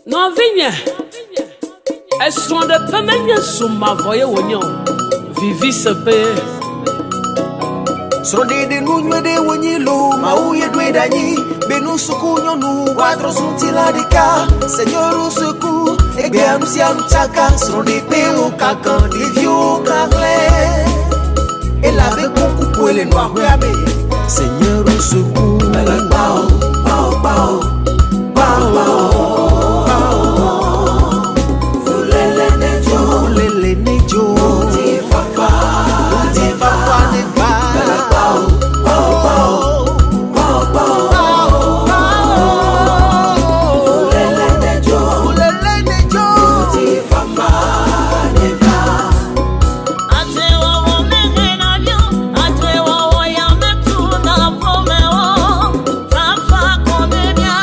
Nɔvinye, esrɔ̃ɖeƒe menye zu mavɔ ye wònye o, viviseƒe ye. Srɔ̃ɖeɖe nu nyui ɖe wonyi loo, Mawu ye ɖoe ɖe anyi be ŋutsu ku nyɔnu woatrɔ zu ŋutilã ɖeka. Seigneur au secours, egbea nu sia nu tsaka, srɔ̃ɖeƒewo kaka, ɖeviwo kahlẽ. Elabe kukukoe le nɔa aƒea me. Seigneur au secours. Kpao, kpao, kpao, kpao, kpao. Fulele nedzo, fulele nedzo. Ŋutifafa, ŋutifafa neva. Kpao, kpao, kpao, kpao, kpao, kpao. Fulele nedzo, fulele nedzo. Ŋutifafa neva. Atrewɔwɔ mehena vio, atrewɔwɔ ya metuna ƒomewo. Fafa ko mebia,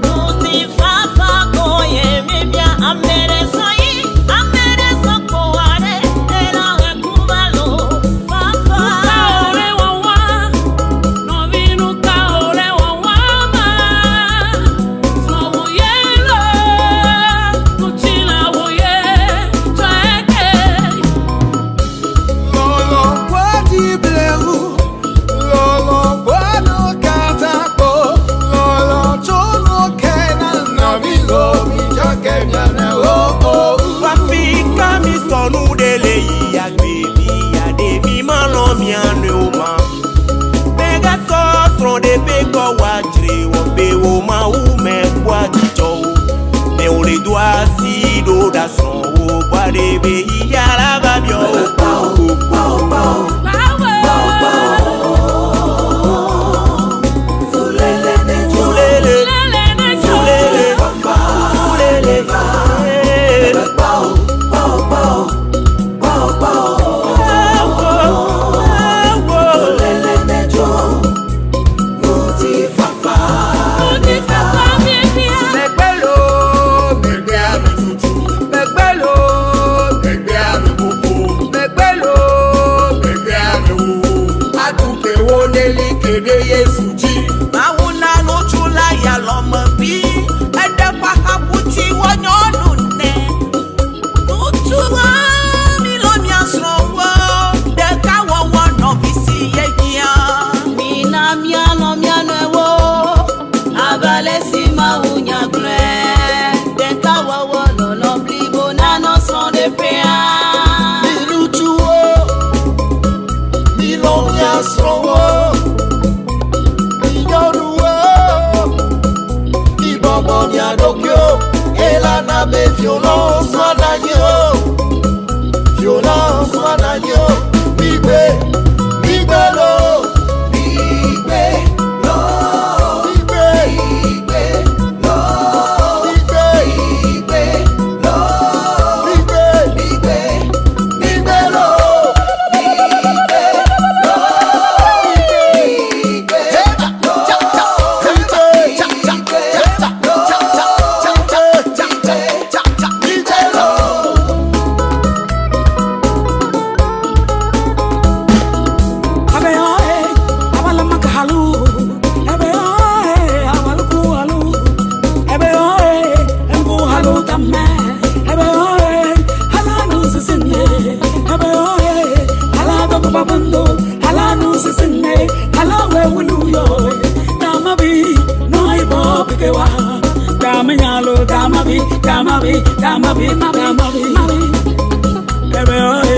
ŋutifafa ko ye mebia. Ame ɖe sɔ yi, ame ɖe sɔ kpo aɖe, ela hekuva lo. Fafa. Nuka wòle wɔwɔ? Nɔvi nuka wòle wɔwɔ ma? Srɔ̃wò ye lo, ŋutilãwò ye tsɔe ke. Lɔlɔ gbɔdzi blewu, lɔlɔ gbɔdo katakpo, lɔlɔ tso nu ke na nɔvi lo mi tsɔ ke mia nɔewo o. Wafika mi sɔnu ɖe le yi agbe mi ya ɖe mi ma lɔ mia nɔewo ma. Megasɔ srɔ̃ ɖe ƒe kɔ wa dzre wɔ be wo mawu me kpɔa dzidzɔ o. Ne wole do asi ɖo ɖa srɔ̃wo gbɔ ɖe be yia la va biɔ o. Kpao, kpao, kpao, Kpao. Fulele nedzo, Fulele, Lele nedzo. fulele, fafa fulele, neva. eh. Kpao, kpao, kpao, kpao, kpao. Awo, awo. Fulele nedzo, ŋutifafa Ŋutifafa mebia. Megbelo, megbe ame tutu. Megbelo, megbe ame ƒoƒo. Megbelo, megbe ame wuwu. Adukewo neli ke ɖe Yesu dzi. Mawu na ŋutsu la ya lɔme vi eɖe ƒe ahaƒuti wɔ nyɔnu nɛ. Ŋutsuwo milɔ mia srɔ̃wo ɖekawɔwɔ nɔvi si ye hiã. Mina míalɔ̃ mía nɔewo abe ale si Mawu nya gblɔe. Ɖekawɔwɔ lɔlɔ̃ blibo nanɔ srɔ̃ɖeƒea. Mi ŋutsuwo, milɔ̃ mia srɔ̃wo. Mi nyɔnuwo, mibɔbɔ mia ɖokuiwo. Elana be violence mana anyi o. Violence mana anyi o. Migbe, migbe lo. Migbe lo, Migbe, migbe lo, migbe, migbe lo, migbe, migbe, migbe lo. migbe lo, migbe Migbe, migbe lo. Abe oe, abala makahalu. Abe oe, abaluku halu. Abe oe, engu halu tamme. Abe oe, halanu sisinne. Abe oe, halado babundo. Halanu sisinne. Halawe wulu yo. Damabi, noi bobikewa. Damanyalo, damabi, damabi, damabi, damabi, mabi. Abe oe.